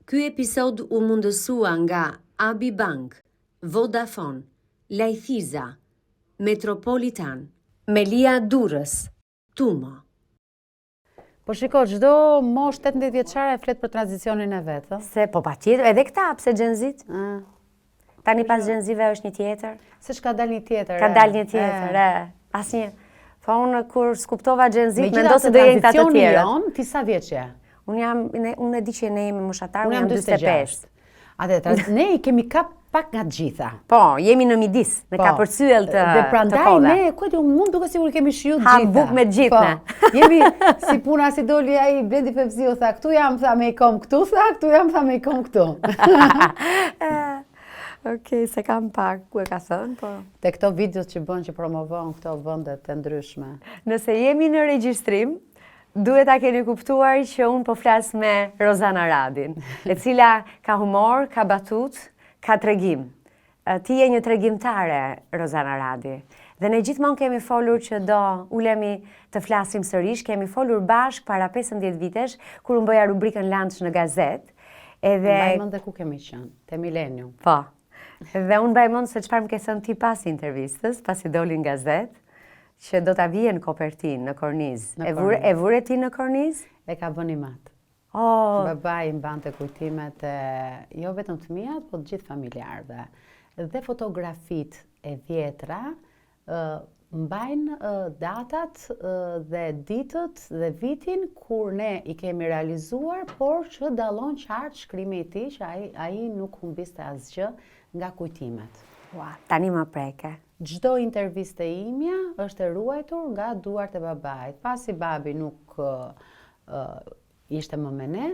Ky episod u mundësua nga Abi Bank, Vodafone, Lajthiza, Metropolitan, Melia Durrës, Tumo. Po shiko, çdo moshë 18 vjeçare flet për tranzicionin e vet, ë? Se po patjetër, edhe këta pse Gen Z-t? Tani pas Gen Z-ve është një tjetër. Se ç'ka dalë një tjetër. Ka dalë një tjetër, e. Asnjë. Po unë kur s'kuptova Gen Z-t, mendoj se do jenë këta të tjerët. Jon, ti sa vjeç je? Unë jam, unë e di që ne jemi moshatar, unë jam 45. Atë, ne i kemi kap pak nga të gjitha. Po, jemi në midis, në po, kapërcyell të Dhe prandaj ne, ku e di, unë duke sikur kemi shiju të gjitha. Hamë bukë me të gjithë po, ne. Jemi si puna si doli ai Blendi Fevziu, tha, këtu jam, tha, me i kom këtu, tha, këtu jam, tha, me i kom këtu. Okej, s'e kam pa ku e ka thënë, po. Te këto videot që bën që promovon këto vendet e ndryshme. Nëse jemi në regjistrim, Duhet ta keni kuptuar që unë po flas me Rozana Radin, e cila ka humor, ka batutë, ka tregim. Ti je një tregimtare, Rozana Radi. Dhe ne gjithmonë kemi folur që do ulemi të flasim sërish, kemi folur bashkë para 15 vitesh, kur unë bëja rubrikën Lunch në gazetë. Edhe... Mbaj mend dhe ku kemi qenë, te Millennium. Po. Dhe unë mbaj mend se çfarë më ke thënë ti pas intervistës, pasi doli në gazetë, që do ta vije në kopertinë, në kornizë. E vure, e vure ti në kornizë? E ka vënë im atë. Oh. Babai mbante kujtimet e jo vetëm të miat, po të gjithë familjarëve. Dhe fotografitë e vjetra mbajnë datat dhe ditët dhe vitin kur ne i kemi realizuar, por që dallon qartë shkrimi i tij që ai ai nuk humbiste asgjë nga kujtimet. Ua, tani më preke. Çdo intervistë e imja është e ruajtur nga duart e babait. Pasi babi nuk ishte më me ne,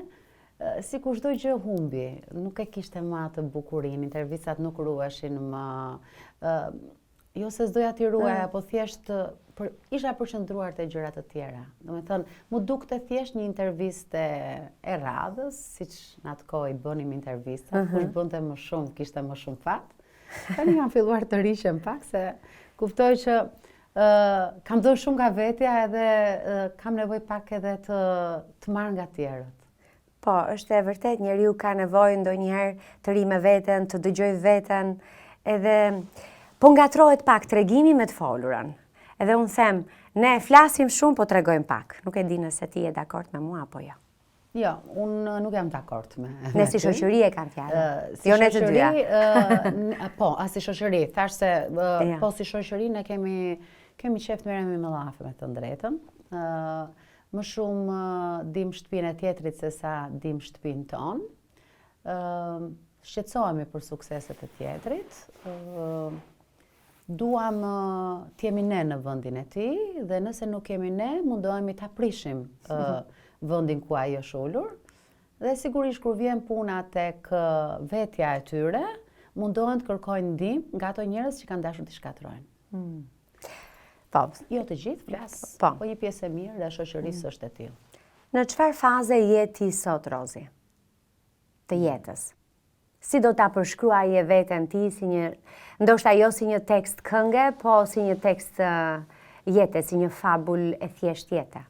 sikur çdo gjë humbi, nuk e kishte më atë bukurinë, intervistat nuk ruheshin më, jo se s'doja t'i ruaja, po thjesht për, isha përqendruar te gjëra të tjera. Domethënë, m'u dukte thjesht një intervistë e, e radhës, siç në atë kohë i bënim intervistat, uh -huh. kush bënte më shumë, kishte më shumë fat. Tani kam filluar të rriqem pak, se kuptoj që uh, kam dhënë shumë nga vetja edhe uh, kam nevojë pak edhe të, të marr nga tjerët. Po, është e vërtetë, njeriu ka nevojë ndonjëherë të rrijë me veten, të dëgjojë veten, edhe po ngatërrohet pak tregimi me të folurën. Edhe unë them, ne flasim shumë, po tregojmë pak. Nuk e di nëse ti je dakord me mua apo jo. Jo, unë nuk jam dakord me. Ne si shoqëri e kam fjalën. Si jo ne të dyja. Po, a si shoqëri, thashë se po si shoqëri ne kemi kemi qejf të merremi me llafe me të drejtën. Ë Më shumë dimë shtëpinë e tjetrit se sa dimë shtëpinë tonë. Ë shqetësohemi për sukseset e tjetrit. Ë duam të jemi ne në vendin e tij dhe nëse nuk jemi ne, mundohemi ta prishim ë vendin ku ai është ulur. Dhe sigurisht kur vjen puna tek vetja e tyre, mundohen të kërkojnë ndihmë nga ato njerëz që kanë dashur t'i shkatërrojnë. Mm. Po. Jo të gjithë, flas, po. po një pjesë e mirë e shoqërisë mm. është e tillë. Në çfarë faze je ti sot, Rozi? Të jetës. Si do ta përshkruaje veten ti si një, ndoshta jo si një tekst kënge, po si një tekst jete, si një fabul e thjeshtë jete,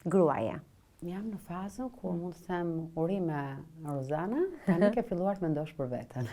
gruaje. Jam në fazën ku mund të them urime Rozana, tani ke filluar të mendosh për veten.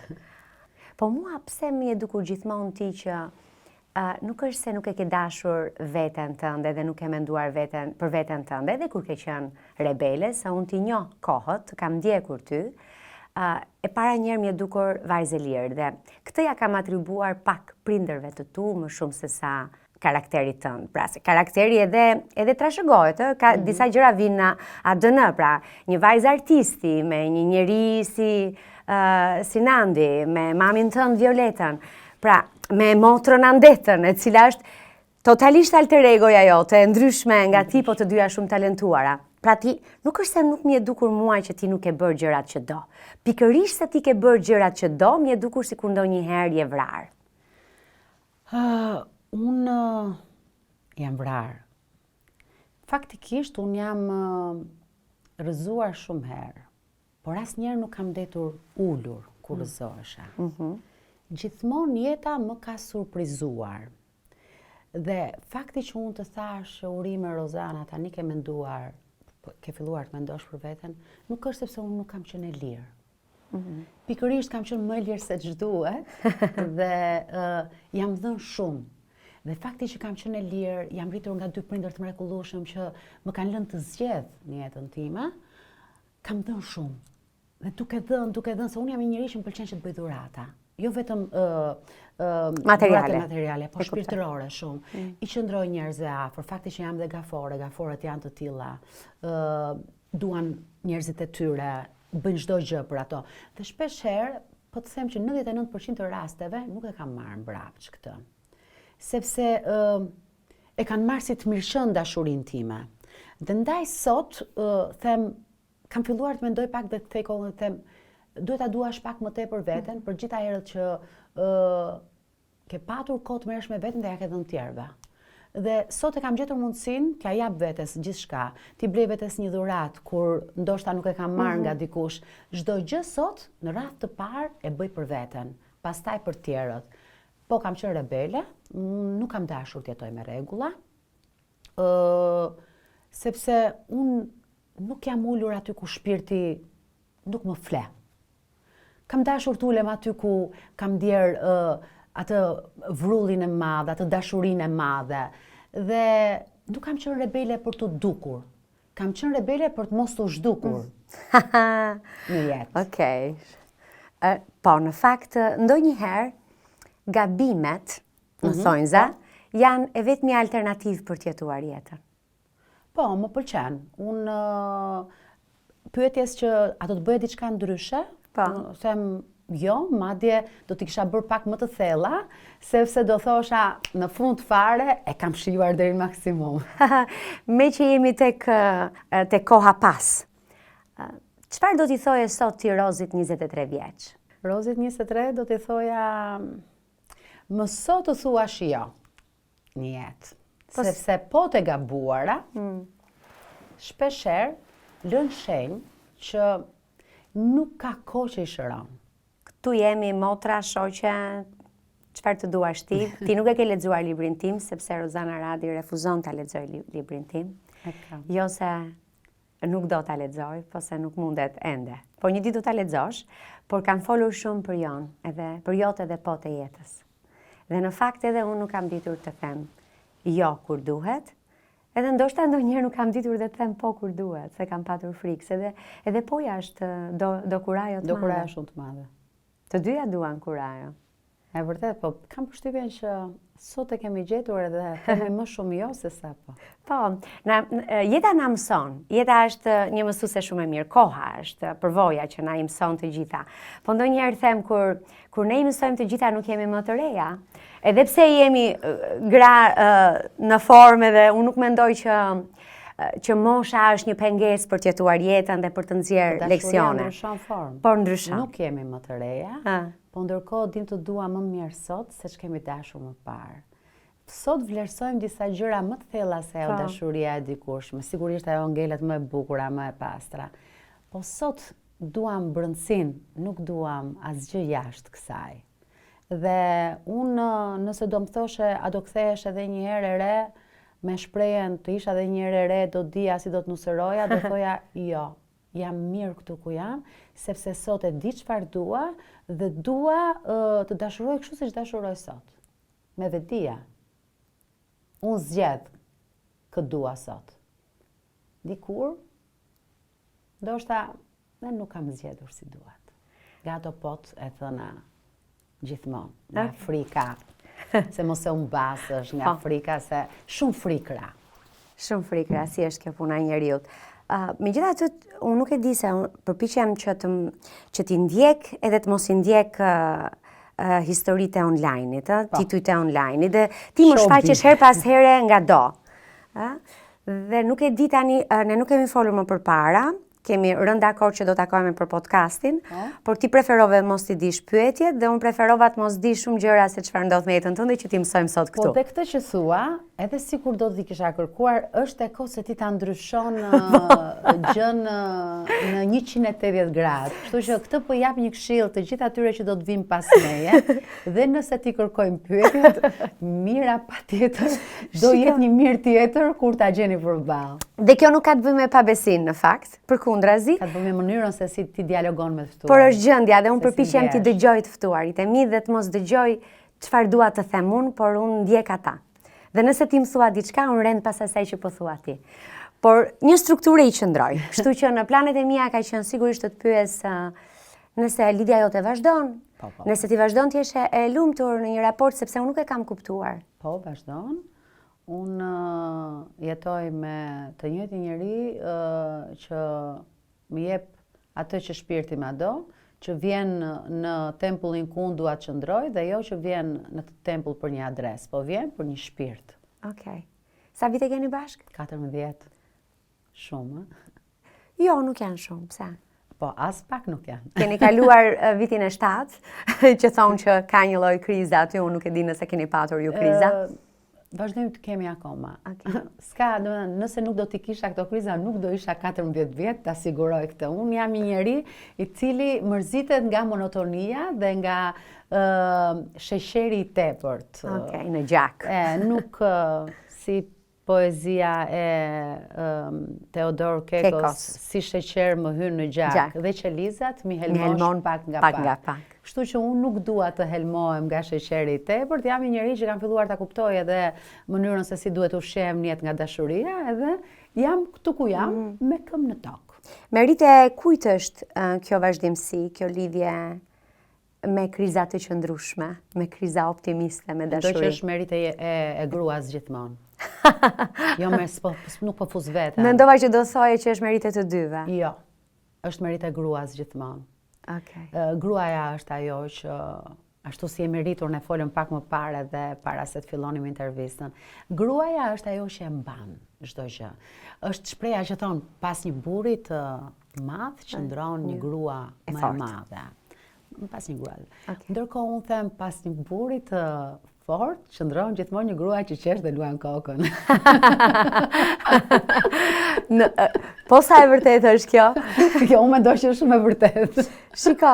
Po mua pse më je dukur gjithmonë ti që uh, nuk është se nuk e ke dashur veten tënde dhe nuk ke menduar veten për veten tënde edhe kur ke qenë rebele, se unë t'i njoh kohët, të kam ndjekur ty, uh, e para njëherë më je dukur vajzë e lirë dhe këtë ia kam atribuar pak prindërve të tu më shumë se sa karakterit tënd. Pra, se karakteri edhe edhe trashëgohet, ë, ka mm -hmm. disa gjëra vijnë në ADN, pra, një vajzë artisti me një njeri si uh, si Nandi, me mamin tënd Violetën, pra, me motrën Andetën, e cila është totalisht alter egoja jote, e ndryshme nga ti, po të dyja shumë talentuara. Pra ti, nuk është se nuk më je dukur mua që ti nuk ke bërë gjërat që do. Pikërisht se ti ke bërë gjërat që do, më je dukur sikur ndonjëherë je vrarë. Uh, unë jam vrarë. Faktikisht, unë jam rrëzuar shumë herë, por asnjëherë nuk kam ndenjtur ulur kur mm. rrëzohesha. Mm -hmm. Gjithmonë jeta më ka surprizuar. Dhe fakti që unë të thashë që urime Rozana, tani ke menduar, po, ke filluar të mendosh për veten, nuk është sepse unë nuk kam qenë e lirë. Mm -hmm. Pikërisht kam qenë më e lirë se ç'duhet dhe uh, jam dhënë shumë. Dhe fakti që kam qenë e lirë, jam rritur nga dy prindër të mrekullueshëm që më kanë lënë të zgjedh në jetën time, kam dhënë shumë. Dhe duke dhënë, duke dhënë, se unë jam një njeri që më pëlqen që të bëj dhurata. Jo vetëm ë ë materiale, materiale, po shpirtërore shumë. Mm. I qëndroj njerëzve afër, fakti që jam dhe gafore, gaforet janë të tilla. ë duan njerëzit e tyre, bëjnë çdo gjë për ato. Dhe shpesh herë, po të them që 99% të rasteve nuk e kam marrë mbrapsht këtë. Sepse ë e kanë marrë si të mirëqenë dashurinë time. Dhe ndaj sot ë them kam filluar të mendoj pak dhe të kthej kohën dhe të them duhet ta duash pak më tepër veten për gjitha herët që ë ke patur kohë të merresh me veten dhe ja ke dhënë të tjerëve. Dhe sot e kam gjetur mundësinë t'ja jap vetes gjithçka, t'i blej vetes një dhuratë kur ndoshta nuk e kam marrë mm -hmm. nga dikush. Çdo gjë sot në radhë të parë e bëj për veten, pastaj për të tjerët. Po kam qenë rebele, nuk kam dashur të jetoj me rregulla, ë sepse unë nuk jam ulur aty ku shpirti nuk më fle. Kam dashur të ulem aty ku kam ndier uh, atë vrullin e madh, atë dashurinë e madhe. Dhe nuk kam qenë rebele për t'u dukur. Kam qenë rebele për të mos t'u zhdukur në jetë. Okej. Okay. Po, në fakt, ndonjëherë, gabimet, në mhm. thonjza, janë e vetmja alternativë për të jetuar jetën. Po, më pëlqen. Unë pyetjes që a do të bëje diçka ndryshe? Po. Them jo, madje do t'i kisha bërë pak më të thella, sepse do thosha në fund fare e kam shijuar deri në maksimum. Meqë jemi tek tek koha pas. Çfarë do t'i thoje sot ti Rozit 23 vjeç? Rozit 23 do t'i thoja Mëso të thuash jo në jetë. Po sepse po të gabuara, mm. shpeshherë lënë shenjë që nuk ka kohë që i shëron. Këtu jemi motra, shoqe, çfarë të duash ti? Ti nuk e ke lexuar librin tim, sepse Rozana Radi refuzon ta lexojë librin tim. E kam. Jo se Nuk do ta lexoj, po se nuk mundet ende. Po një ditë do ta lexosh, por kam folur shumë për jon, edhe për jot edhe pot e jetës. Dhe në fakt edhe unë nuk kam ditur të them jo kur duhet, edhe ndoshta ndonjëherë nuk kam ditur dhe të them po kur duhet, se kam patur frikë, se edhe edhe poja është do do kurajo të madhe. Do kurajo shumë të madhe. Të dyja duan kurajo. E vërtet, po kam përshtypjen që sot e kemi gjetur edhe themi më shumë jo se sa po. Po, na, jeta na mëson. Jeta është një mësuese shumë e mirë. Koha është përvoja që na i mëson të gjitha. Po ndonjëherë them kur kur ne i mësojmë të gjitha nuk jemi më të reja. Edhe pse jemi gra në formë edhe unë nuk mendoj që që mosha është një pengesë për të jetuar jetën dhe për të nxjerrë leksione. Ndryshon formë. Por ndryshon. Nuk jemi më të reja. Po ndërkohë dim të duam më mirë sot se ç'kemi dashur më parë. Sot vlerësojmë disa gjëra më të thella se ajo po. dashuria e dikurshme. Sigurisht ajo ngelet më e bukura, më e pastra. Po sot duam brendësinë, nuk duam asgjë jashtë kësaj. Dhe unë nëse do më thoshe a do kthehesh edhe një herë e re, me shprehjen të isha edhe një herë e re, do dija si do të nusëroja, do thoja jo. Jam mirë këtu ku jam, sepse sot e di çfarë dua dhe dua të dashuroj kështu siç dashuroj sot. Me vetëdije. Unë zgjedh kë dua sot. Dikur, ndoshta ne nuk kam zgjedhur si duhet. Nga ato pot e thëna Gjithmonë, nga frika, se mos e humbasësh, nga po. frika se shumë frikra. Shumë frikra, si është kjo puna e njeriut. Uh, Megjithatë, unë nuk e di se unë përpiqem që të që t'i ndjek edhe të mos i ndjek uh, uh, historitë e online-it, ë, po. titujt e online-it dhe ti më shfaqesh herë pas here nga do. Ë? Dhe nuk e di tani, uh, ne nuk kemi folur më përpara, Kemi rënë dakord që do takohemi për podcastin, po. por ti preferove mos t'i dish pyetjet dhe unë preferova të mos di shumë gjëra se çfarë ndodh me jetën tënde që t'i mësojmë sot këtu. Po dhe këtë që thua, Edhe sikur do t'i kisha kërkuar, është e kotë se ti ta ndryshon gjënë në 180 gradë. Kështu që këtë po jap një këshillë të gjithë atyre që do të vijnë pas meje, dhe nëse t'i kërkojnë pyetjet, Mira patjetër do jetë një Mirë tjetër kur ta gjeni përballë. Dhe kjo nuk ka të bëjë me pabesinë në fakt, përkundrazi. Ka të bëjë me mënyrën se si ti dialogon me të ftuarit. Por është gjendja dhe unë përpiqem t'i dëgjoj të ftuarit e mi dhe të mos dëgjoj çfarë dua të them unë, por unë ndjek ata. Dhe nëse ti më thua diçka, unë rend pas asaj që po thua ti. Por një strukture i qëndroj. Kështu që në planet e mia ka qenë sigurisht të të pyes nëse lidhja jote vazhdon, po, po. nëse ti vazhdon të jesh e lumtur në një raport sepse unë nuk e kam kuptuar. Po, vazhdon. Unë jetoj me të njëjtin njeri që Më jep atë që shpirti ma do, që vjen në tempullin ku unë dua të qëndroj dhe jo që vjen në këtë tempull për një adresë, po vjen për një shpirt. Okej. Sa vite keni bashkë? 14. Shumë, ë? Jo, nuk janë shumë, pse? Po, as pak nuk janë. Keni kaluar vitin e 7, që thonë që ka një lloj krize aty, unë nuk e di nëse keni patur ju kriza. Vazhdojmë të kemi akoma. Okay. S'ka, domethënë, nëse nuk do t'i kisha këto kriza, nuk do isha 14 vjet, ta siguroj këtë. Unë jam një njeri i cili mërzitet nga monotonia dhe nga uh, sheqeri i tepërt. Okej, okay, në gjak. E, nuk uh, si poezia e um, Teodor Kekos, Kekos, si sheqer më hyn në gjak, gjak. dhe qelizat m'i helmosh helmon pak nga pak. Pak nga pak. Kështu që unë nuk dua të helmohem nga sheqeri i tepërt, jam një njeri që kam filluar ta kuptoj edhe mënyrën se si duhet të ushqehem në jetë nga dashuria, edhe jam këtu ku jam mm. me këmbë në tokë. Meritë e kujt është kjo vazhdimësi, kjo lidhje me kriza të qëndrueshme, me kriza optimiste, me dashuri? Mendoj që është meritë e, e, e gruas gjithmonë. jo, me s'po, nuk po fus veten. Mendova që do thoje që është meritë e të dyve. Jo, është meritë e gruas gjithmonë. Okay. Gruaja është ajo që ashtu si jemi rritur ne folëm pak më parë edhe para se të fillonim intervistën. Gruaja është ajo që e mban çdo gjë. Është shprehja që thonë pas një burri të madh qëndron një grua më e madhe. Pas një grua. Okay. Ndërkohë unë them pas një burri të fortë qëndron gjithmonë një grua që qesh dhe luan kokën. Në, po sa e vërtetë është kjo? Jo, unë mendoj që është shumë e vërtetë. Shiko,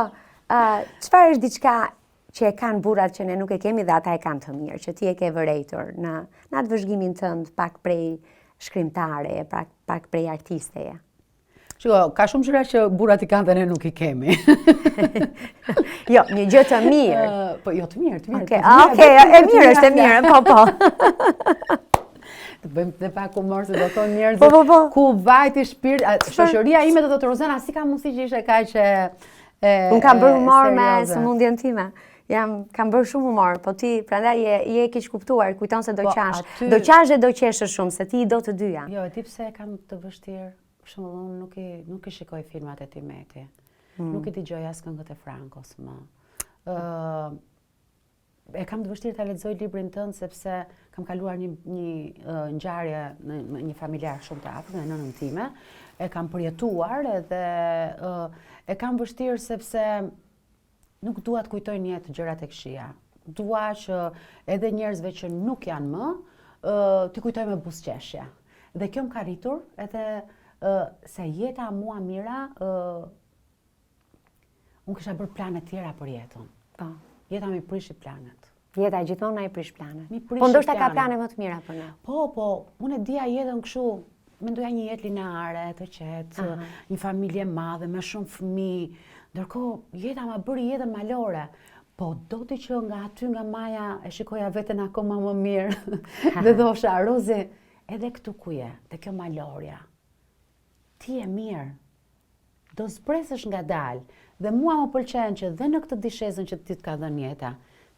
çfarë është diçka që e kanë burrat që ne nuk e kemi dhe ata e kanë të mirë, që ti e ke vërejtur në, në atë vëzhgimin tënd pak prej shkrimtareje, pak, pak prej artisteje. Shiko, ka shumë gjëra që burrat i kanë dhe ne nuk i kemi. jo, një gjë të mirë. po, jo të mirë, të mirë. Okej, okay, okay, e mirë është e mirë, po, po. Të bëjmë dhe pak humor se do thonë njerëzit. Po, po, po. Ku vajti shpirt, shoqëria ime do thotë Rozana, si ka mundësi që ishe kaq e e Unë kam bërë humor me sëmundjen time. Jam, kam bërë shumë humor, po ti prandaj je je keqkuptuar, kujton se do po, qash. Aty... Do qash dhe do qeshësh shumë, se ti i do të dyja. Jo, e di pse e kam të vështirë. Për shembull, unë nuk i nuk i shikoj filmat e Tim Meti. Mm. Nuk i dëgjoj as këngët e Frankos më. Ë uh, e kam të vështirë ta lexoj librin tënd sepse kam kaluar një një uh, ngjarje në, në një familjar shumë të afërt me nënën time. E kam përjetuar edhe uh, e kam vështirë sepse Nuk dua të kujtoj në jetë gjërat e këqija. Dua që edhe njerëzve që nuk janë më, t'i kujtoj me buzëqeshje. Dhe kjo më ka rritur edhe se jeta mua Mira, unë kisha bërë plane tjera për jetën. Po. Jeta m'i prishi planet. Jeta gjithmonë na i prish planet. Po ndoshta ka plane më të mira për ne. Po, po, unë e dija jetën kështu, mendoja një jetë lineare, të qetë, një familje e madhe me shumë fëmijë. Ndërkohë, jeta ma bëri jetën malore. Po do ti që nga aty nga maja e shikoja veten akoma më mirë. Dhe thosha, Rozi, edhe këtu ku je, te kjo malorja. Ti je mirë. Do zbresësh ngadalë. Dhe mua më pëlqen që dhe në këtë dishezën që ty të ka dhënë jeta,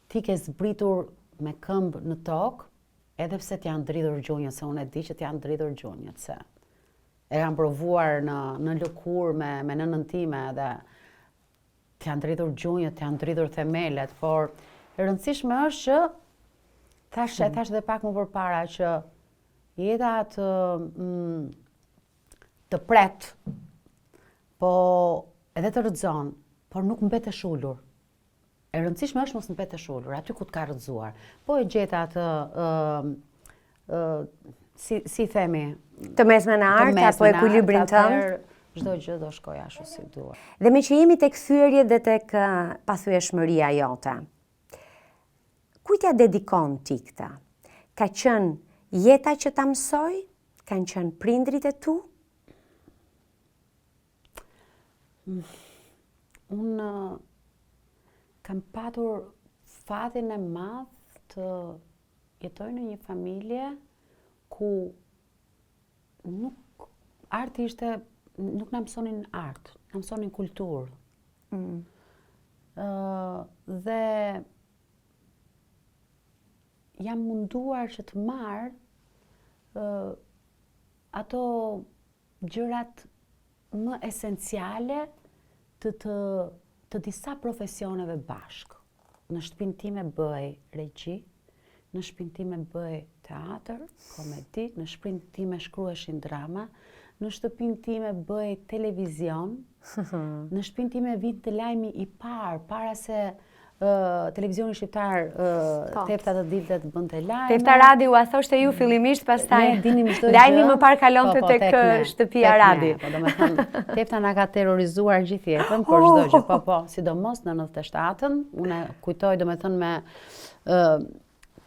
ti ke zbritur me këmbë në tokë, edhe pse të janë dridhur gjunjët, se unë e di që të janë dridhur gjunjët, se e kam provuar në në lëkurë me me nënën time edhe të janë dridhur gjunjët, të janë dridhur themelet, por e rëndësishme është që thashë, e mm. thashë dhe pak më përpara që jeta të mm, të pret, po edhe të rrëzon, por nuk mbetesh ulur. E rëndësishme është mos mbetesh ulur, aty ku të ka rrëzuar. Po e gjeta atë ë. si si themi, të mesmen e artë apo ekuilibrin tënd, çdo gjë do shkojë ashtu si duhet. Dhe meqë jemi tek thyerjet dhe tek pathyeshmëria jote. Kujt ia dedikon ti këtë? Ka qenë jeta që ta mësoi? Kanë qenë prindrit e tu? Unë kam patur fatin e madh të jetoj në një familje ku nuk arti ishte nuk na mësonin art, na mësonin kulturë. Mm. Uh, dhe jam munduar që të marr uh, ato gjërat më esenciale të të të disa profesioneve bashkë. Në shtëpinë time bëhej regji, në shtëpinë time bëhej teatër, komedi, në shtëpinë time shkruheshin drama, në shtëpinë time bëhej televizion, në shtëpinë time vinte lajmi i parë para se televizioni shqiptar po. Tefta të dilte të bënte lajme. Tefta Radi ua thoshte ju fillimisht, pastaj ne dinim çdo gjë. Lajmi më parë kalonte po, po, tek shtëpia Radi. Po domethënë Tefta na ka terrorizuar gjithë jetën për çdo gjë. Po po, sidomos në 97-ën, unë e kujtoj domethënë me ë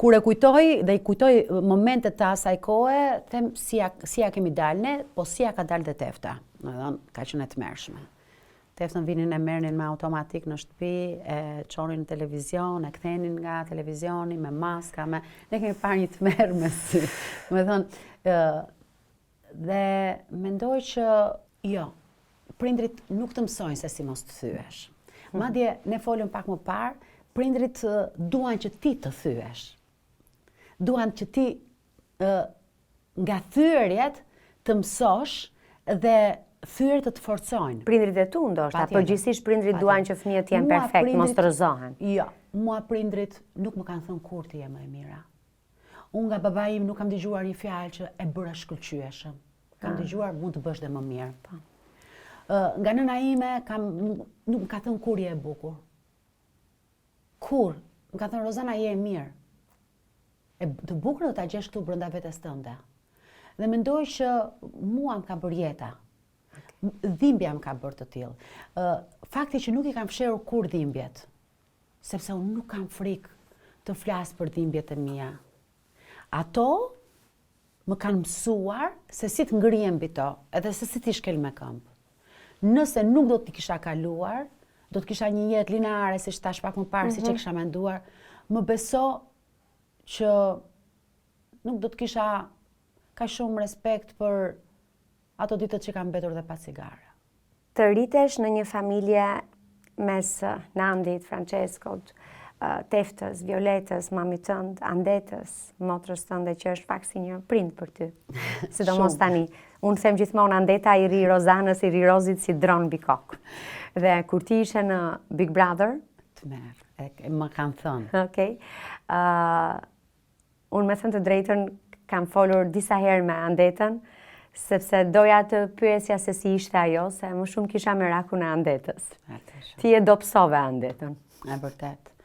kur e kujtoj dhe i kujtoj momentet të asaj kohe, them si ja, si ja kemi dalë ne, po si ja ka dalë dhe Tefta. Domethënë ka qenë e tmerrshme. Teftën vinin e merrnin me automatik në shtëpi, e çonin në televizion, e kthenin nga televizioni me maska, me ne kemi parë një tmerr me sy. Domethënë, ë dhe mendoj që jo, prindrit nuk të mësojnë se si mos të thyesh. Mhm. Madje ne folëm pak më parë, prindrit duan që ti të thyesh. Duan që ti ë nga thyerjet të mësosh dhe thyerjet të të forcojnë. Prindrit e tu ndoshta, përgjithsisht prindrit duan që fëmijët të jenë perfekt, mos të rrëzohen. Jo, mua prindrit nuk më kanë thënë kurrë ti je më e mira. Unë nga babai im nuk kam dëgjuar një fjalë që e bëre shkëlqyeshëm. Kam ah. dëgjuar mund të bësh dhe më mirë. Po. Nga nëna ime kam nuk më ka thënë kurrë je e bukur. Kurrë, më ka thënë Rozana je e mirë. E të bukurën do ta gjesh këtu brenda vetes tënde. Dhe mendoj që mua më ka bërë jeta. Dhimbja më ka bërë të tillë. Ë fakti që nuk i kam fshehur kurrë dhimbjet, sepse unë nuk kam frikë të flas për dhimbjet e mia. Ato më kanë mësuar se si të ngrihem mbi to, edhe se si t'i shkel me këmbë. Nëse nuk do t'i kisha kaluar, do të kisha një jetë lineare, siç thashë pak më parë, mm -hmm. siç e mhm. kisha menduar, më beso që nuk do të kisha kaq shumë respekt për ato ditët që kam mbetur dhe pa cigare. Të rritesh në një familje mes Nandit, Franceskot, Teftës, Violetës, mamit tënd, Andetës, motrës tënde që është fakt si një prind për ty. Sidomos tani. Unë them gjithmonë Andeta i rri Rozanës, i rri Rozit si dron mbi kokë. Dhe kur ti ishe në Big Brother, Tmerr, e më kanë thënë. Okej. Okay. Unë me thënë të drejtën kam folur disa herë me Andetën, sepse doja të pyesja se si ishte ajo, se më shumë kisha merakun e Andetës. Ti e dobësove Andetën. E vërtetë.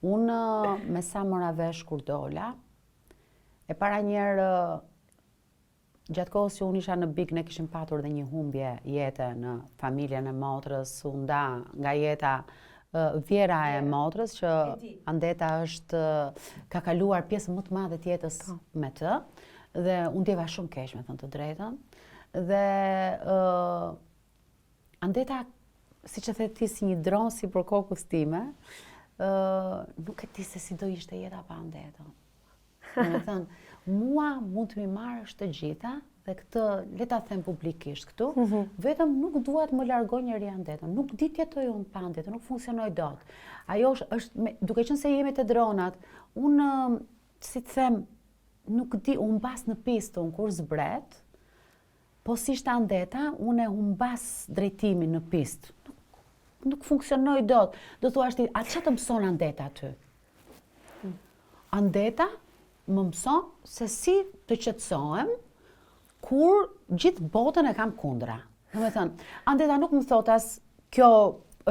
Unë me sa mora vesh kur dola, e para njëherë Gjatë kohës që unë isha në Big ne kishim patur dhe një humbje jete në familjen e motrës, u nda nga jeta vjehrra e motrës që Andeta është ka kaluar pjesën më të madhe të jetës po. me të dhe u ndjeva shumë keq me thënë të drejtën dhe uh, Andeta siç e the ti si një dron sipër kokës time, uh, nuk e di se si do ishte jeta pa Andetën. Domethënë, mua mund të m'i marrësh të gjitha dhe këtë le ta them publikisht këtu, mm -hmm. vetëm nuk dua të më largojë njeri Andetën. Nuk di të jetoj unë pa Andetën, nuk funksionoj dot. Ajo është, është me, duke qenë se jemi te dronat, unë si të them, nuk di, humbas në pistë unë kur zbret, po s'ishte Andeta, unë e humbas drejtimin në pistë. Nuk, nuk funksionoj dot. Do thuash ti, a ça të mëson Andeta aty? Andeta më mëson se si të qetësohem kur gjithë botën e kam kundra. Domethënë, Andeta nuk më thotë as kjo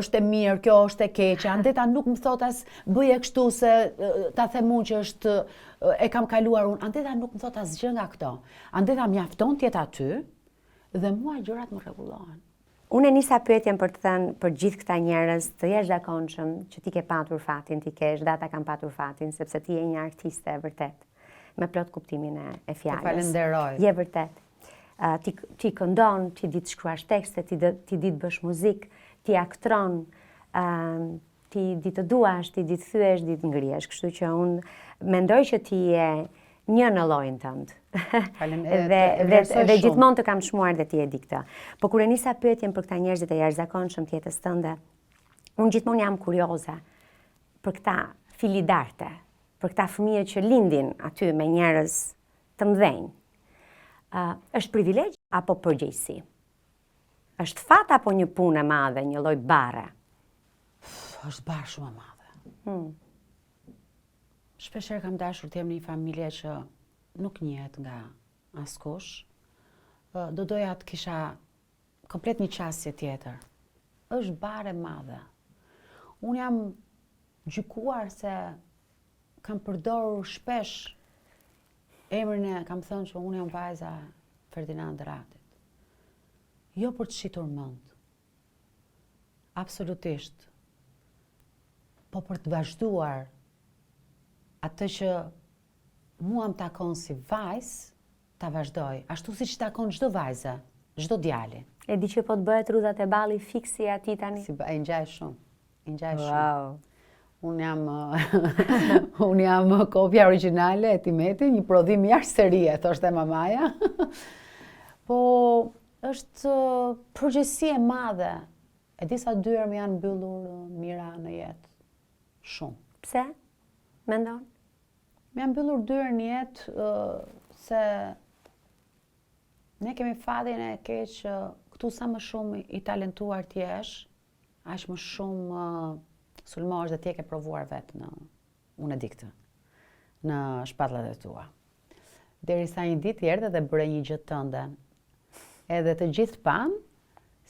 është e mirë, kjo është e keqe. Andeta nuk më thotë as bëje kështu se ta them unë që është e kam kaluar unë. Andeta nuk më thotë asgjë nga këto. Andeta mjafton të jetë aty dhe mua gjërat më rregullohen. Unë e nisa pyetjen për të thënë për gjithë këta njerëz të jashtëzakonshëm që ti ke patur fatin t'i kesh dhe ata kanë patur fatin, sepse ti je një artiste e vërtetë, me plot kuptimin e, e fjalës. Të falenderoj. Je vërtet. Uh, ti, ti këndon, ti di të shkruash tekste, ti, ti di të bësh muzikë, ti aktron, uh, Ti di të duash, ti di të thyesh, di të ngrihesh, kështu që unë mendoj që ti je një në llojin tënd. Dhe dhe dhe gjithmonë të kam çmuar dhe ti e di këtë. Po kur e nisa pyetjen për këta njerëzit e jashtëzakonshëm të jetës tënde, unë gjithmonë jam kurioze për këta figli d'arte, për këta fëmijë që lindin aty me njerëz të mëdhenj. Uh, është privilegj apo përgjegjësi? Është fat apo një punë e madhe, një lloj barre? Është barrë shumë e madhe. Hmm. Shpeshherë kam dashur të jem në një familje që nuk njihet nga askush. Do doja të kisha komplet një qasje tjetër. Është barrë e madhe. Unë jam gjykuar se kam përdorur shpesh emrin e kam thënë që unë jam vajza e Ferdinand Ratit. Jo për të shitur mend. Absolutisht. Po për të vazhduar atë që mua më takon si vajzë, ta vazhdoj, ashtu siç i takon çdo vajze, çdo djali. E di që po të bëhet rrudha te balli fiks si atij tani? Si i ngjaj shumë. I ngjaj shumë. Wow. Unë jam unë jam kopja origjinale e tim eti, një prodhim jashtë serie, thoshte mamaja. po është përgjegjësi e madhe. E di sa dyer më janë mbyllur Mira në jetë. Shumë. Pse? Mendon? Më janë mbyllur dyer në jetë se ne kemi fatin e keq që këtu sa më shumë i talentuar të jesh, aq më shumë sulmohesh dhe ti e ke provuar vetë në unë e di këtë në shpatullat e tua. Derisa një ditë erdhe dhe bëre një gjë tënde. Edhe të gjithë panë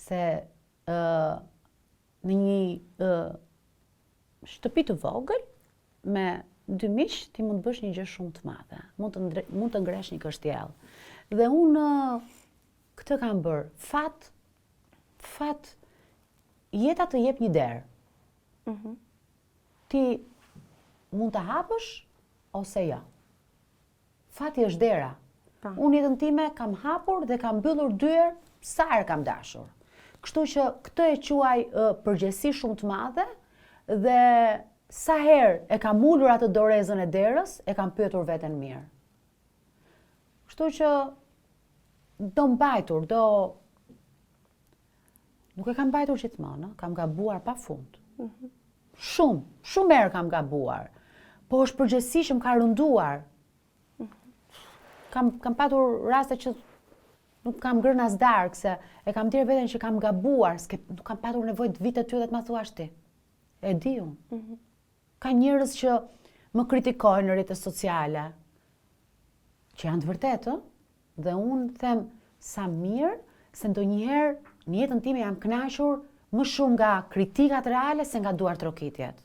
se ë në një ë shtëpi të vogël me dy miq ti mund të bësh një gjë shumë të madhe. Mund të ndre, mund të ngresh një kështjellë. Dhe unë këtë kam bërë. Fat Fat, jeta të jep një derë. Mm -hmm. Ti mund ta hapësh ose jo. Fati është dera. Pa. Po. Unë jetën time kam hapur dhe kam mbyllur dyer sa herë kam dashur. Kështu që këtë e quaj përgjegjësi shumë të madhe dhe sa herë e kam ulur atë dorezën e derës, e kam pyetur veten mirë. Kështu që do mbajtur, do... Nuk e kam mbajtur gjithmonë, kam gabuar pa fund. Mm -hmm. Shumë, shumë herë kam gabuar. Po është përgjegjësi që më ka rënduar. Mm -hmm. Kam, kam patur raste që nuk kam ngrënë as darkë, se e kam ndjerë veten që kam gabuar, s'ke, nuk kam patur nevojë të vij te ty dhe të ma thuash ti. E di unë. Mm -hmm. Ka njerëz që më kritikojnë në rrjete sociale, që janë të vërtetë, ë? Dhe unë them sa mirë se ndonjëherë në jetën time jam kënaqur më shumë nga kritikat reale se nga duartrokitjet.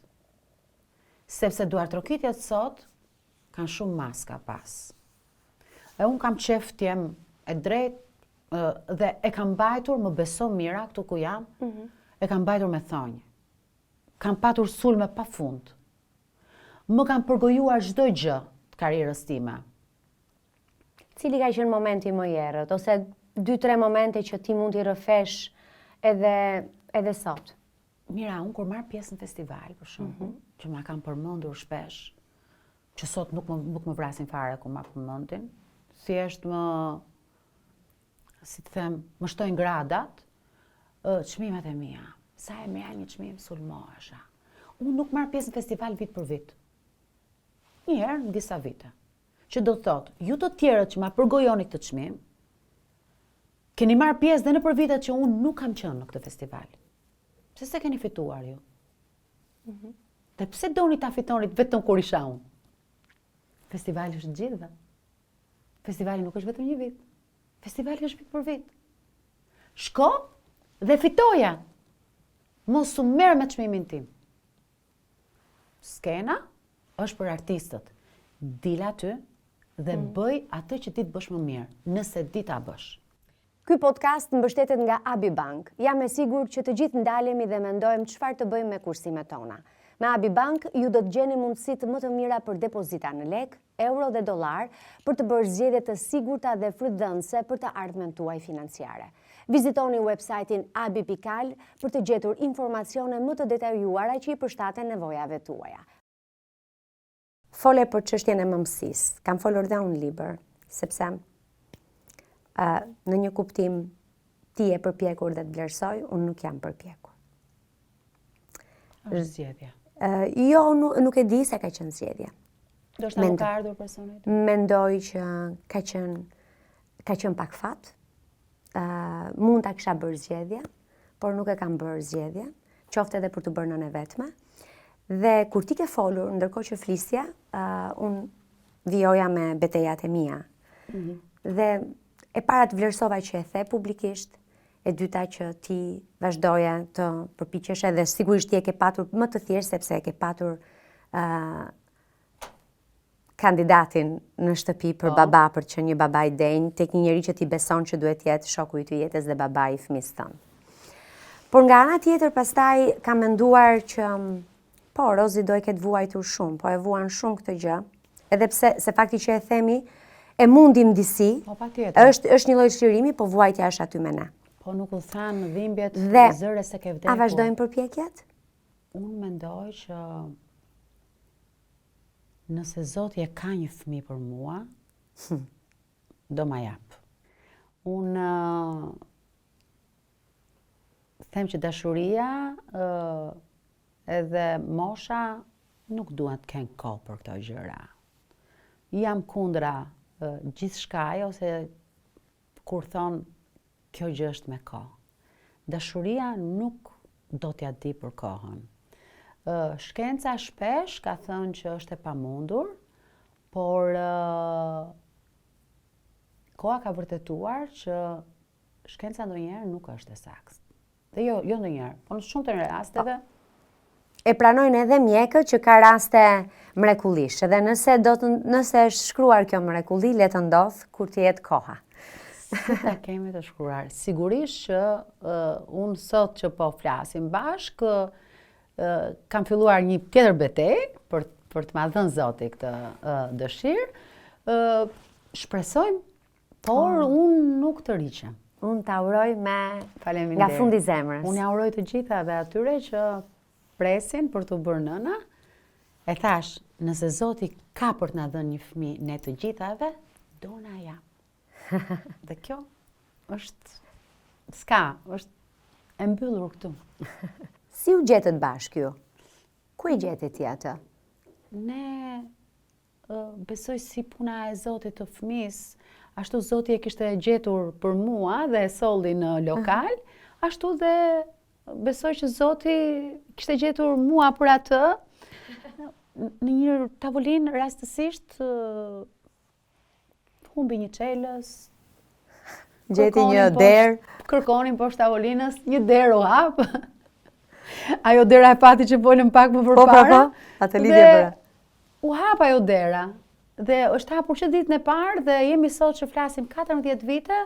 Sepse duartrokitjet sot kanë shumë maska pas. E unë kam qejf të jem e drejtë dhe e kam mbajtur, më beso Mira, këtu ku jam, mm -hmm. e kam mbajtur me thonj. Kam patur sulme pa fund. Më kanë përgojuar çdo gjë të karrierës time. Cili ka qenë momenti më i errët ose 2-3 momente që ti mund t'i rrëfesh edhe edhe sot? Mira, unë kur marr pjesë në festival, për shembull, mm -hmm. që ma kanë përmendur shpesh, që sot nuk më nuk më vrasin fare kur ma përmendin, thjesht më si të them, më shtojnë gradat, çmimet e mia. Sa e merrja një çmim sulmohesha. Unë nuk marr pjesë në festival vit për vit. Një herë në disa vite. Që do të thotë, ju të tjerët që ma përgojoni këtë çmim, keni marrë pjesë dhe nëpër vitet që unë nuk kam qenë në këtë festival. Pse s'e keni fituar ju? Mm -hmm. Dhe pse doni ta fitonit vetëm kur isha unë? Festivali është gjithëve. Festivali nuk është vetëm një vit. Festivali është vit për vit. Shko dhe fitoja. Mos u merr me çmimin tim. Skena është për artistët. Dil aty dhe mm. bëj atë që di të bësh më mirë, nëse di ta bësh. Ky podcast mbështetet nga Abi Bank. Jam e sigurt që të gjithë ndalemi dhe mendojmë çfarë të bëjmë me kursimet tona. Me Abi Bank ju do të gjeni mundësitë më të mira për depozita në lekë, euro dhe dollarë, për të bërë zgjedhje të sigurta dhe frytdhënëse për të ardhmen tuaj financiare. Vizitoni website-in abi.al për të gjetur informacione më të detajuara që i përshtaten nevojave tuaja. Fole për çështjen e mëmësisë. Kam folur dhe unë në libër, sepse ë në një kuptim ti je përpjekur dhe të vlerësoj, unë nuk jam përpjekur. Është zgjedhje. Ë jo, nuk, nuk e di se ka qenë zgjedhje. Ndoshta nuk ka ardhur personi. Mendoj që ka qenë ka qenë pak fat. Ë mund ta kisha bërë zgjedhje, por nuk e kam bërë zgjedhje, qoftë edhe për t'u bërë nënë e vetme. Dhe kur ti ke folur, ndërkohë që flisje, uh, unë vijoja me betejat e mia. Mm -hmm. Dhe e para të vlerësova që e the publikisht, e dyta që ti vazhdoje të përpiqeshe dhe sigurisht ti e ke patur më të thjeshtë sepse e ke patur uh, kandidatin në shtëpi për po. baba, për të qenë një baba i denjë, tek një njeri që ti beson që duhet të jetë shoku yt i jetës dhe baba i fëmijës tënd. Por nga ana tjetër pastaj kam menduar që po Rozi do e ketë vuajtur shumë, po e vuan shumë këtë gjë, edhe pse se fakti që e themi e mundim disi. Po patjetër. Është është një lloj çlirimi, po vuajtja është aty me ne. Po nuk u thanë dhimbjet dhe zëre se ke vdekur. A vazhdojnë përpjekjet? Unë mendoj që Nëse Zoti e ka një fëmijë për mua, hm, do ma jap. Unë them që dashuria edhe mosha nuk duhet të kenë kohë për këto gjëra. Jam kundra gjithçkaje ose kur thonë Kjo gjë është me kohë. Dashuria nuk do t'ia di për kohën. Shkenca shpesh ka thënë që është e pamundur, por koha ka vërtetuar që shkenca ndonjëherë nuk është e saktë. Dhe jo, jo ndonjëherë, po në shumë të rasteve. Po. E pranojnë edhe mjekët që ka raste mrekullish, edhe nëse do të nëse është shkruar kjo mrekulli, le të ndodhë kur të jetë koha. Si ta kemi të shkruar? Sigurisht që uh, unë sot që po flasim bashkë, uh, kam filluar një tjetër betejë për për të ma dhënë Zoti këtë uh, dëshirë. Uh, shpresojmë Por oh. unë nuk tërhiqem. Unë ta uroj me nga fundi i zemrës. Unë ja uroj të gjithave atyre që presin për t'u bërë nëna. E thashë, nëse Zoti ka për të na dhënë një fëmijë ne të gjithave, do na jap. Dhe kjo është s'ka, është e mbyllur këtu. Si u gjetët bashkë ju? Ku e gjete ti atë? Ne besoj si puna e Zotit të fëmijës, ashtu Zoti e kishte gjetur për mua dhe e solli në lokal, ashtu dhe besoj që Zoti kishte gjetur mua për atë në një tavolinë rastësisht humbi një çelës, gjeti një derë, kërkonim poshtë tavolinës, një derë u hap. Ajo dera e fatit që folëm pak më përpara. Po, po, po, atë lidhje bëra. U hap ajo dera dhe është hapur që ditën e parë dhe jemi sot që flasim 14 vite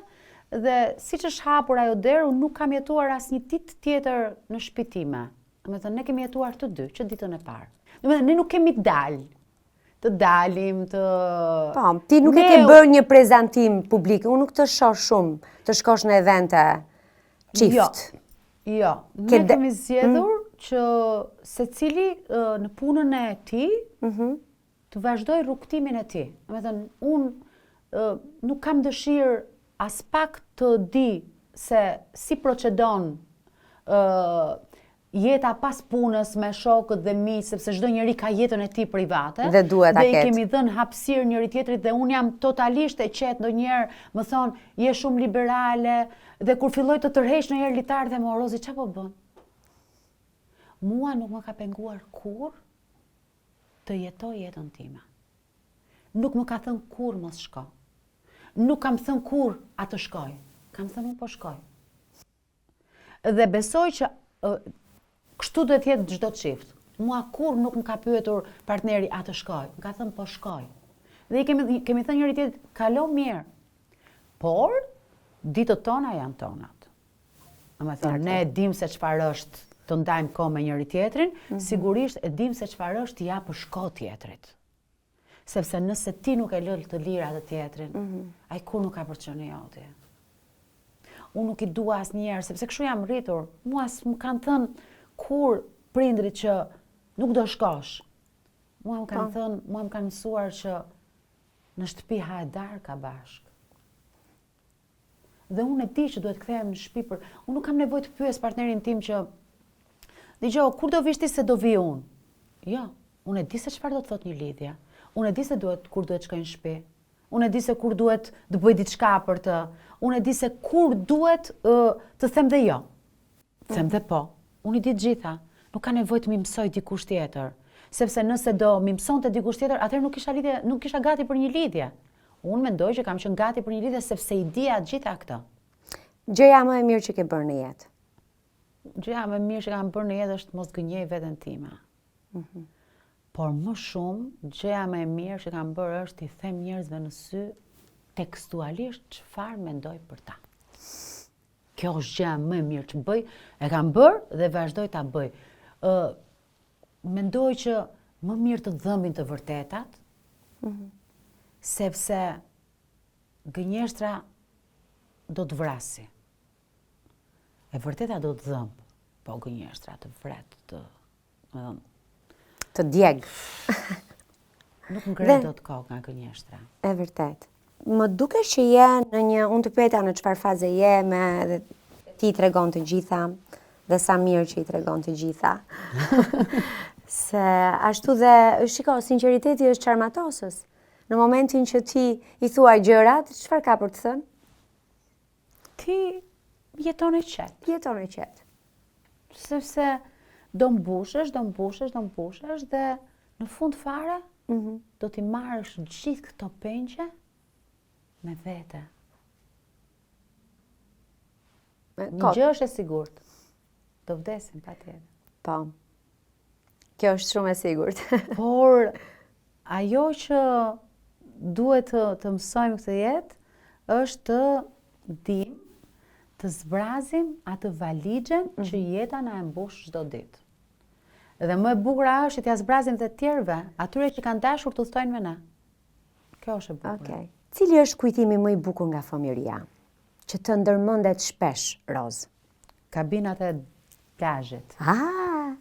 dhe siç është hapur ajo derë, unë nuk kam jetuar asnjë ditë tjetër në shtëpi time. Domethënë, ne kemi jetuar të dy, që ditën e parë. Domethënë, ne nuk kemi dalë, të dalim, të... Po, ti nuk e ke bërë një prezantim publik, unë nuk të shoh shumë të shkosh në evente çift. Jo, jo, ne kemi zgjedhur mm. që secili në punën e tij, mhm. të vazhdojë rrugëtimin e tij. Domethënë, unë nuk kam dëshirë aspak të di se si procedon jeta pas punës me shokët dhe miqtë, sepse çdo njeri ka jetën e tij private. Dhe duhet ta ketë. Dhe i kemi dhënë hapësirë njëri-tjetrit dhe unë jam totalisht e qetë ndonjëherë, më thonë, je shumë liberale dhe kur filloj të tërheq ndonjëherë litar dhe më Rozi ça po bën? Mua nuk më ka penguar kurrë të jetoj jetën time. Nuk më ka thënë kurrë mos shko. Nuk kam thënë kurrë a të shkoj. Kam thënë unë po shkoj. Dhe besoj që. Kështu duhet të jetë çdo çift. Mua kurrë nuk më ka pyetur partneri a të shkoj. Më ka thënë po shkoj. Dhe i kemi kemi thënë njëri tjetrit kalo mirë. Por ditët tona janë tonat. Domethënë ne e dimë se çfarë është të ndajmë kohë me njëri tjetrin, mm -hmm. sigurisht e dimë se çfarë është t'i japësh kohë tjetrit. Sepse nëse ti nuk e lë të lirë atë tjetrin, mm -hmm. ai kurrë nuk ka për të qenë i joti. Unë nuk i dua asnjëherë, sepse kështu jam rritur. Mua s'më kanë thënë kurrë prindërit që nuk do shkosh. Mua më kanë po. thënë, mua më kanë mësuar që në shtëpi hahet darka bashkë. Dhe unë e di që duhet kthehem në shtëpi për unë nuk kam nevojë të pyes partnerin tim që dëgjo, kur do vish ti se do vi unë. Jo, unë e di se çfarë do të thotë një lidhje. Unë e di se duhet kur duhet shkoj në shtëpi. Unë e di se kur duhet të bëj diçka për të. Unë e di se kur duhet uh, të them dhe jo. Them dhe po. Unë i di të gjitha. Nuk ka nevojë të m'i mësojë dikush tjetër. Sepse nëse do m'i mësonte dikush tjetër, atëherë nuk isha lidhje, nuk isha gati për një lidhje. Unë mendoj që kam qenë gati për një lidhje sepse i dija të gjitha këto. Gjëja më e mirë që ke bërë në jetë? Gjëja më e mirë që kam bërë në jetë është të mos gënjej veten time. Mm -hmm. Por më shumë, gjëja më e mirë që kam bërë është t'i them njerëzve në sy tekstualisht çfarë mendoj për ta. Kjo është gjëja më e mirë që bëj, e kam bërë dhe vazhdoj ta bëj. Ë mendoj që më mirë të dhëmbin të vërtetat, mm -hmm. sepse gënjeshtra do të vrasi. E vërteta do të dhëmb, po gënjeshtra të vret, të Domethënë, të djeg. Nuk ngre dot kokë nga gënjeshtra. E vërtetë. Më dukesh që je në një, unë të pyeta në çfarë faze je me dhe ti i tregon të gjitha dhe sa mirë që i tregon të gjitha. Se ashtu dhe, shiko, sinqeriteti është çarmatosës. Në momentin që ti i thua gjërat, çfarë ka për të thënë? Ti jeton e qetë. Jeton e qetë. Sepse do mbushesh, do mbushesh, do mbushesh dhe në fund fare mm -hmm. do t'i marrësh gjithë këto pengje me vete. Një gjë është e sigurt. Do vdesim patjetër. Po. Kjo është shumë e sigurt. Por ajo që duhet të, të mësojmë këtë jetë është të dim të zbrazim atë valixhen mm -hmm. që jeta na e mbush çdo ditë. Dhe më e bukura është që t'ia zbrazim të tjerëve, atyre që kanë dashur të udhëtojnë me ne. Kjo është e bukur. Okej. Okay. Cili është kujtimi më i bukur nga fëmijëria? Që të ndërmendet shpesh, Roz? Kabinat e plazhit. Ah!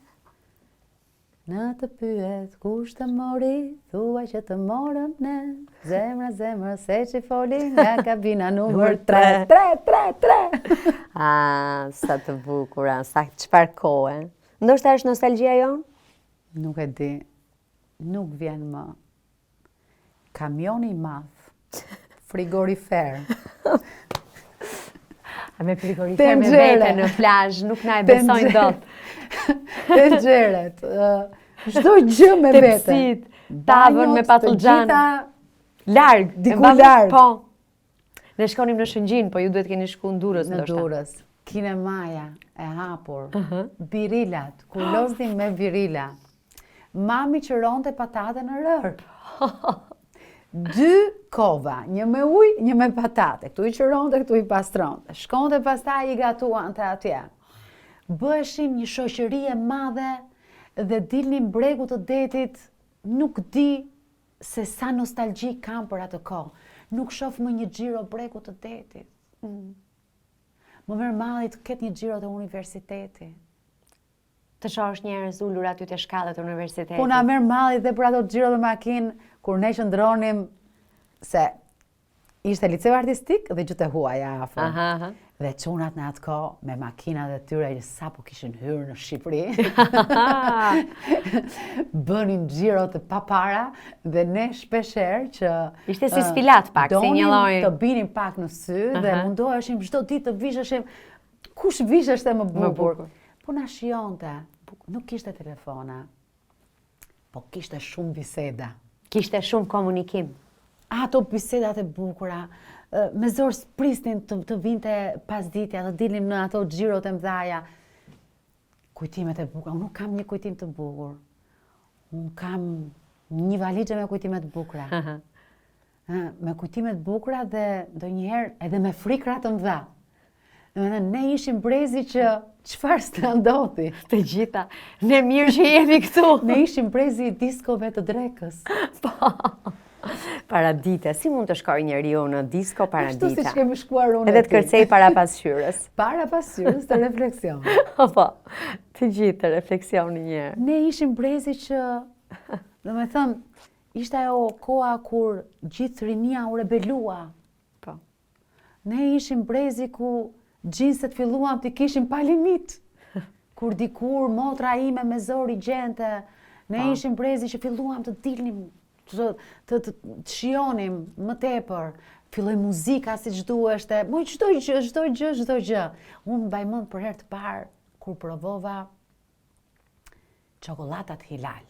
Në të pyet kush të mori, thua që të morëm ne. Zemra, zemra, se që foli nga kabina numër 3, 3, 3, 3. Ah, sa të bukura, sa çfarë kohe. Ndoshta është nostalgjia jonë? Nuk e di. Nuk vjen më. Kamioni i madh. Frigorifer. A me frigorifer me vete në plazh, nuk na e besojnë dot. Tenxheret. Çdo gjë me vete. Tepsit, tavën me patëllxhan. Larg, diku larg. Po. Ne shkonim në Shëngjin, po ju duhet keni shku në Durrës ndoshta. Në Durrës. Kinemaja e hapur. Uh -huh. Birilat, kur loznim me birila. Mami qëronte patate në rërë. Dy kova, një me ujë, një me patate. Këtu i qëronte, këtu i pastronte. Shkonte pastaj i gatuante atje. Bëheshim një shoqëri e madhe dhe dilnim bregut të detit, nuk di se sa nostalgji kam për atë kohë. Nuk shoh më një xhiro bregut të detit. Mm. Më merr malli të ketë një xhiro te universiteti. Të shohësh njerëz ulur aty te shkallët e universitetit. Po na merr malli dhe për ato xhiro me makinë kur ne qëndronim se ishte liceu artistik dhe gjuhët e huaja afër. Aha, aha. Dhe çunat në atë kohë me makinat e tyre që sapo kishin hyrë në Shqipëri. bënin xhiro të papara dhe ne shpeshherë që ishte si sfilatë pak, si një lloj të binim pak në sy dhe mundoheshim çdo ditë të visheshim Kush visheshte më bukur? Më bukur. Po na shijonte. Nuk kishte telefona. Po kishte shumë biseda. Kishte shumë komunikim. Ato bisedat e bukura, me zor prisnim të, të vinte pasditja, të dilnim në ato xhirot e mdhaja. Kujtimet e bukura, unë nuk kam një kujtim të bukur. Unë kam një valixhe me kujtime të bukura. me kujtime të bukura dhe ndonjëherë edhe me frikra të mëdha. Domethënë, ne ishim brezi që çfarë s'na ndodhi? Të gjitha. Ne mirë që jemi këtu. Ne ishim brezi i diskove të drekës. Po. Paradite, si mund të shkojë njeriu në disko paradite? Ashtu siç kemi shkuar unë Edhe të kërcejë para pasqyrës. Para pasqyrës të refleksionit. Po, të gjithë të refleksionit një. Ne ishim brezi që, domethënë, ishte ajo koha kur gjithë rinia u rebelua. Po. Ne ishim brezi ku xhinset filluam t'i kishim pa limit. Kur dikur motra ime me zor i gjente, ne po. ishim brezi që filluam të dilnim, të, të, të, të shijonim më tepër. Filloi muzika siç duheshte, moj çdo gjë, çdo gjë, çdo gjë. Unë mbaj mend për herë të parë kur provova Çokollatat Hilal.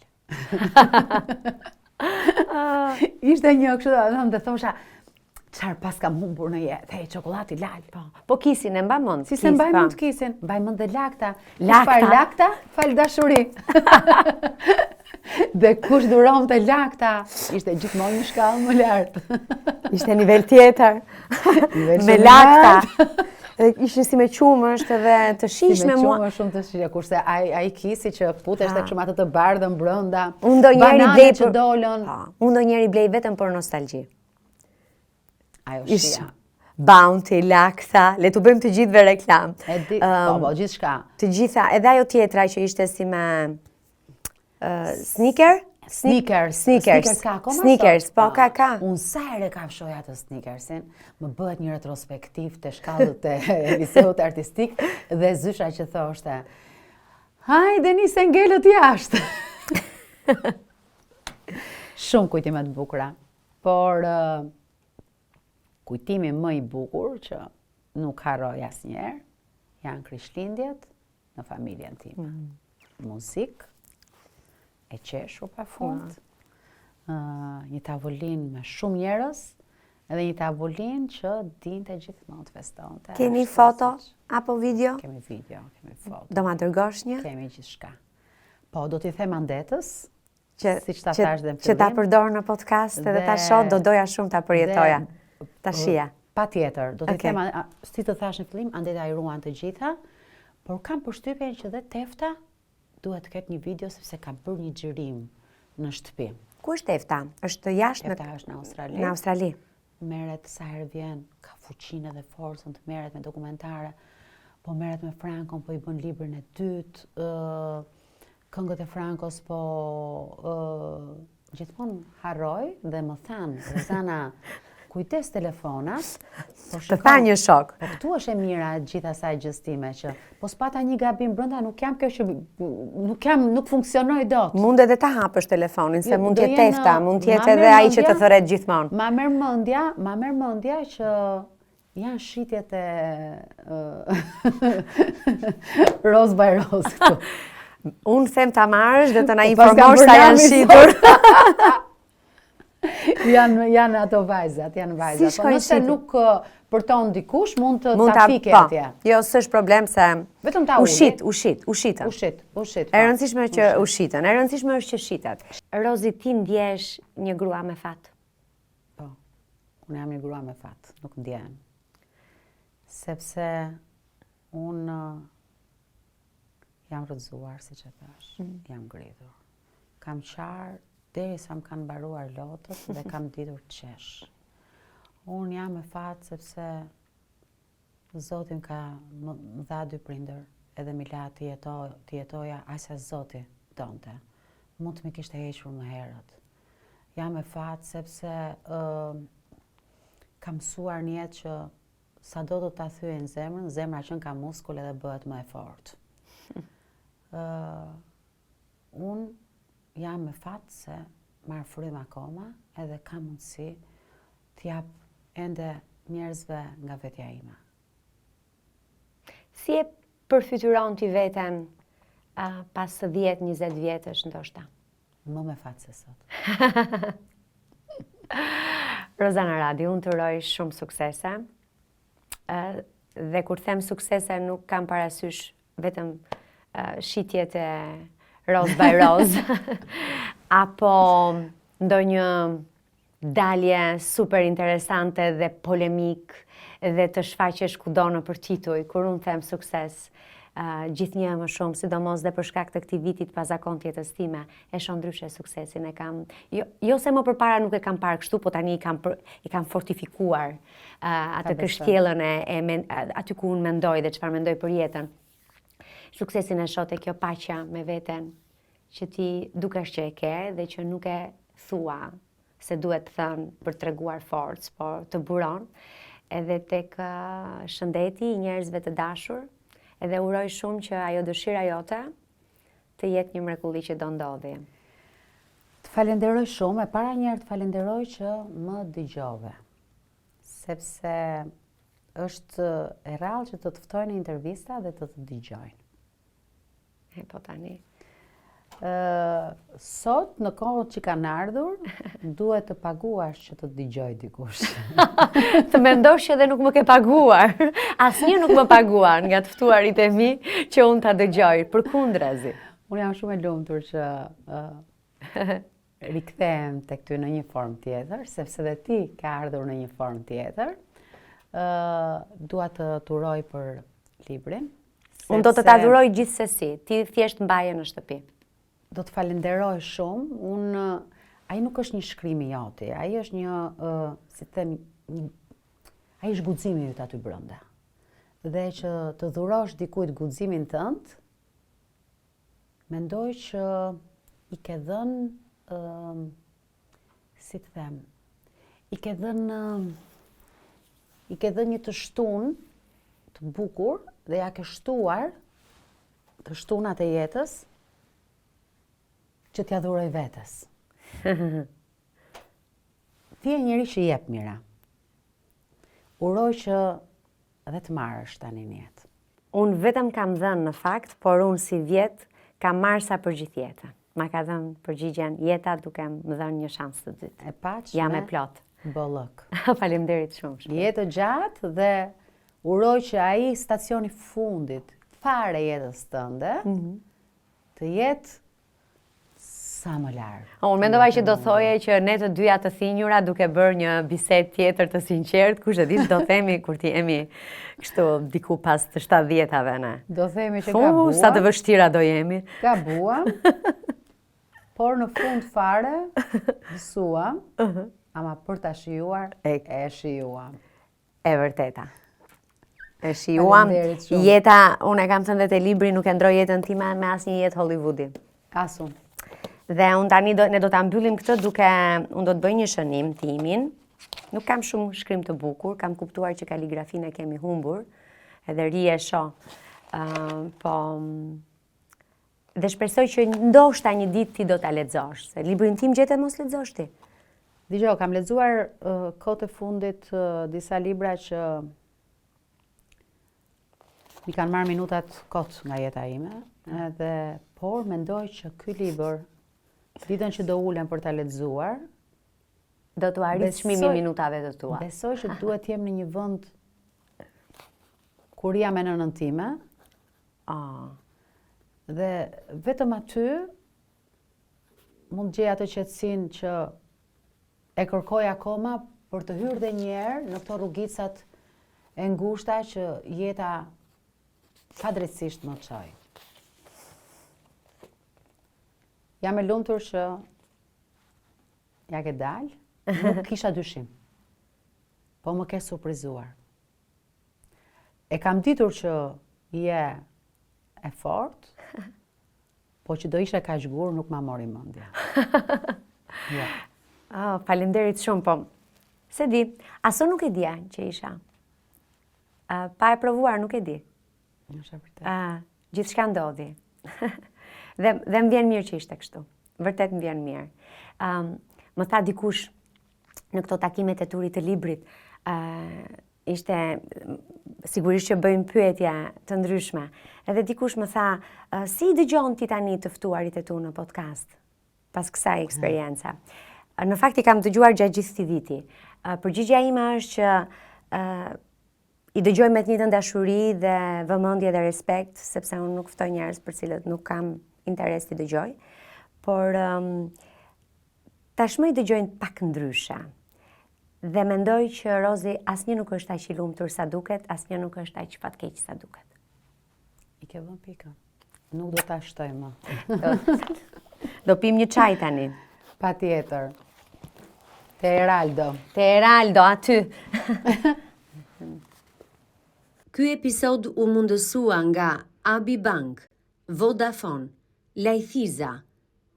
Ishte një kështu, do të thosha, çfarë paskam humbur në jetë, hej, çokollatë Hilal. Po, po Kissin e mban mend. Si s'e mbaj po. mend Kissin, mbaj mend dhe Lacta. Lacta. Fal Lacta, fal dashuri. dhe kush dhuronte Lacta, ishte gjithmonë një shkallë më lart. ishte nivel tjetër. Nivel me Lacta. Dhe ishin si me qumësht edhe të shijshme mua. Si me qumësht shumë të shijshme, kurse ai ai Kissi që futesh tek shumë atë të bardhën brenda. Unë ndonjëherë i blej që dolën. Po, unë ndonjëherë i blej vetëm për nostalgji. Ajo shija. Bounty, Lacta, le t'u bëjmë të gjithëve reklamë. E di, po, po, gjithçka. Të gjitha, edhe ajo tjetra që ishte si me Sneaker? Sneakers. Sneakers. Sneakers ka akoma Sneakers, po ka ka. Unë sa herë kafshoj atë sneakersin, më bëhet një retrospektivë te shkallët e liceut artistik dhe zysha që thoshte, hajde se ngelët jashtë. Shumë kujtime të bukura, por kujtimi më i bukur që nuk harroj asnjëherë, janë Krishtlindjet në familjen time. Mm. Muzikë, e qeshur pa fund, mm. uh, një tavolinë me shumë njerëz, edhe një tavolinë që dinte gjithmonë të festonte. Kemi foto apo video? Kemi video, kemi foto. Do ma dërgosh një? Kemi gjithçka. Po, do t'i them Andetës, që siç ta thashë dhe në fillim. Që ta përdor në podcast dhe, edhe ta shoh, do doja shumë ta përjetoja. Ta shihja. Patjetër, do t'i okay. them, si të thashë në fillim, Andeta i ruan të gjitha, por kam përshtypjen që dhe Tefta duhet të ketë një video sepse ka bërë një xhirim në shtëpi. Ku është Tefta? Është jashtë në Tefta është në Australi. Në Australi. Merret sa herë vjen, ka fuqinë dhe forcën të merret me dokumentare, po merret me Frankon, po i bën librin e dytë, ë Këngët e Frankos po gjithmonë harroj dhe më thanë, Rozana, kujdes telefonat. Po të tha një shok. Po këtu është e mira e gjithë asaj gjësë time që po s'pata një gabim brenda nuk jam kjo që nuk jam nuk funksionoj dot. Mund edhe ta hapësh telefonin se jo, mund të jetë Tefta, mund të jetë edhe ai që të thërret gjithmonë. Ma merr mendja, ma merr mendja që Janë shitjet e Rose by Rose këtu. Unë them ta marrësh dhe të na po informosh sa janë shitur. janë janë ato vajzat, janë vajzat. Si po nëse nuk përton dikush, mund të mund ta fike po. atje. Jo, s'është problem se vetëm ta u shit, u shit, u shitën. U shit, u shit. E po. rëndësishme është që u shitën. E rëndësishme është që shitet. Rozi ti ndjehesh një grua me fat. Po, unë jam një grua me fat, nuk ndjehem. Sepse unë jam rrëzuar, siç e thashë, mm. jam ngritur. Kam qarë derisa më kanë mbaruar lotët dhe kam ditur të qesh. Unë jam me fat sepse Zoti më ka më dha dy prindër edhe m'i la të jeto, të jetoja aq sa Zoti donte. Mund të m'i kishte hequr më herët. Jam me fat sepse ë kam mësuar në jetë që sado të ta thyejnë zemrën, zemra qenka muskul edhe bëhet më e fortë. Ë unë jam me fat se marr frymë akoma edhe kam mundësi të jap ende njerëzve nga vetja ime. Si e përfytyron ti veten uh, pas 10-20 vjetësh ndoshta? Më me fat se sot. Rozana Radi, unë të uroj shumë suksese. Uh, dhe kur them suksese nuk kam parasysh vetëm shitjet e Rose by Rose, apo ndonjë dalje super interesante dhe polemik dhe të shfaqesh kudo nëpër tituj, kur unë them sukses, uh, gjithnjë më shumë, sidomos dhe për shkak të këtij viti të pazakontë të jetës time, e shoh ndryshe suksesin e kam. Jo, jo se më përpara nuk e kam parë kështu, po tani i kam për, i kam fortifikuar uh, atë kështjellën e, e men, aty ku unë mendoj dhe çfarë mendoj për jetën. Suksesin e shoh te kjo paqja me veten që ti dukesh që e ke dhe që nuk e thua se duhet thënë për të treguar forcë, por të buron edhe tek shëndeti i njerëzve të dashur, edhe uroj shumë që ajo dëshira jote të jetë një mrekulli që do ndodhi. Të falenderoj shumë, e para njëherë të falenderoj që më dëgjove, sepse është e rrallë që të të ftojnë në intervista dhe të të dëgjojnë. E po tani. Ë sot në kohët që kanë ardhur, duhet të paguash që të dëgjojë dikush. të mendosh që edhe nuk më ke paguar. Asnjë nuk më paguan nga të ftuarit e mi që unë ta dëgjoj, përkundrazi. Unë jam shumë e lumtur që uh, rikthehem tek ty në një formë tjetër, sepse dhe ti ke ardhur në një formë tjetër. Ë uh, dua të të uroj për librin. Sepse... Unë do të ta dhuroj gjithsesi, ti thjesht mbaje në shtëpi. Do të falenderoj shumë. Unë ai nuk është një shkrim i joti, ai është një uh, si të them, një ai është guximi yt aty brenda. Dhe që të dhurosh dikujt guximin tënd, Mendoj që i ke dhënë, si të them, i ke dhënë, i ke dhënë një të shtunë të bukur dhe ia ke shtuar të shtunat e jetës që t'ia dhuroj vetes. Ti je njeri që jep Mira. Uroj që dhe të marrësh tani në jetë. Unë vetëm kam dhënë në fakt, por unë sivjet kam marrë sa për gjithë jetën. Ma ka dhënë përgjigjen jeta duke më dhënë një shans të dytë. E paç Jam e plotë. Bollëk. Faleminderit shumë. Shpirt. Jetë të gjatë dhe uroj që ai stacioni i fundit fare jetës tënde mm -hmm. të jetë sa më larg. Unë mendova që do thoje që ne të dyja të thinjura duke bërë një bisedë tjetër të sinqertë, kush e di ç'do themi kur të jemi kështu diku pas të 70-tave ne. Do themi që gabuam. Sa të vështira do jemi. Gabuam. Por në fund fare mësuam, ama për ta shijuar e, e shijuam. E vërteta. E shijuam. Jeta, unë e kam thënë dhe te libri, nuk e ndërroj jetën time me asnjë jetë Hollywoodi. As unë. Dhe unë tani do, ne do ta mbyllim këtë duke, unë do të bëj një shënim timin. Nuk kam shumë shkrim të bukur, kam kuptuar që kaligrafinë e kemi humbur, edhe ri e shoh. Uh, po, Dhe shpresoj që ndoshta një ditë ti do ta lexosh, se librin tim gjete mos lexosh ti. Dëgjo, kam lexuar uh, kohët e fundit uh, disa libra që m'i kanë marrë minutat kot nga jeta ime, edhe por mendoj që ky libër ditën që do ulem për ta lexuar, do t'u arrijë çmimi i minutave të tua. Besoj që duhet të jem në një vend ku jam me nënën time, Ah. Dhe vetëm aty mund të gjej atë qetësinë që e kërkoj akoma për të hyrë dhe njëherë në këto rrugicat e ngushta që jeta padrejtësisht më çoi. Jam e lumtur që ia ke dalë, nuk kisha dyshim. Po më ke surprizuar. E kam ditur që je e fortë, po që do ishe kaq gur nuk ma mori mendja. Jo. Oh, faleminderit shumë, po. S'e di, as unë nuk e dija që isha. Uh, pa e provuar nuk e di. Është e vërtetë. Uh, gjithçka ndodhi. dhe, dhe më vjen mirë që ishte kështu. Vërtet më vjen mirë. Um, më tha dikush në këto takimet e turit të librit, uh, ishte sigurisht që bëjmë pyetje të ndryshme. Edhe dikush më tha, si i dëgjon ti tani të ftuarit e tu në podcast pas kësaj eksperience? Në fakt i kam dëgjuar gjatë gjithë këtij viti. Përgjigja ime është që. I dëgjoj me të njëjtën dashuri dhe vëmendje dhe respekt, sepse unë nuk ftoj njerëz për cilët nuk kam interes t'i dëgjoj, por um, tashmë i dëgjoj pak ndryshe. Dhe mendoj që Rozi asnjë nuk është aq i lumtur sa duket, asnjë nuk është aq fatkeq sa duket. I ke vënë pikën. Nuk do ta shtoj më. Do pim një çaj tani. Patjetër. Te Eraldo. Te Eraldo, aty. Ky episod u mundësua nga Abi Bank, Vodafone, Lajthiza,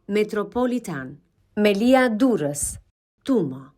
Metropolitan, Melia Durrës, Tumo.